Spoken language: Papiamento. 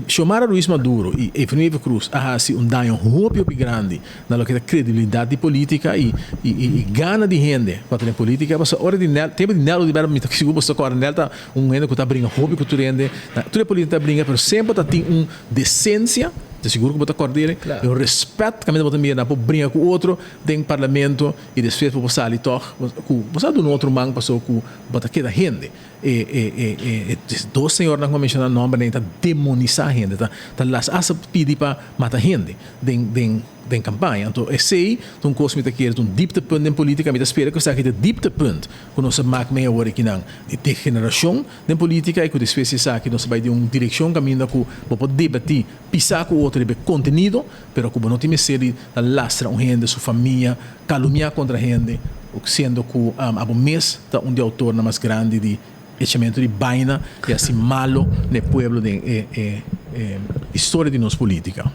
Xiomara Ruiz Maduro y Evelyn Wever Croes a haci un daño hopi hopi grandi na loke ta credibilidad di politica y gana di hende pa ta den politica. Pasobra ora di Nel, tempo di Nel Oduber, mi ta sigur boso ta corda, Nel ta un hende cu ta bringa hopi cu tur hende, tur e politica ta bringa, pero semper ta tin un decencia, ta sigur cu bo ta corda di el, y un respet caminda bo ta mira nan por bringa cu otro den parlamento y despues bo por sali toch cu bo sa duna otro man pasobra cu bo ta keda hende. E dos señornan ku a menshoná nòmber ta demonisá hende, ta las asta pidi pa mata hende den kampaña. Anto esei ta un kos mi ta kere ta un dieptepunt den polítika. Mi ta spera ku esaki ta e dieptepunt ku nos a mak mei awor akinan di degenerashon den polítika i ku despues di esaki nos a bai den un direkshon kaminda ku bo por debatí pisá ku otro riba e kontenido, pero ku bo no tin mester di ta lastra un hende, su famia, kalumniá kontra hende, siendo ku abo mes ta un di outornan mas grandi di echamentu di baina i hasi malo na e pueblo den e historia di nos polítika.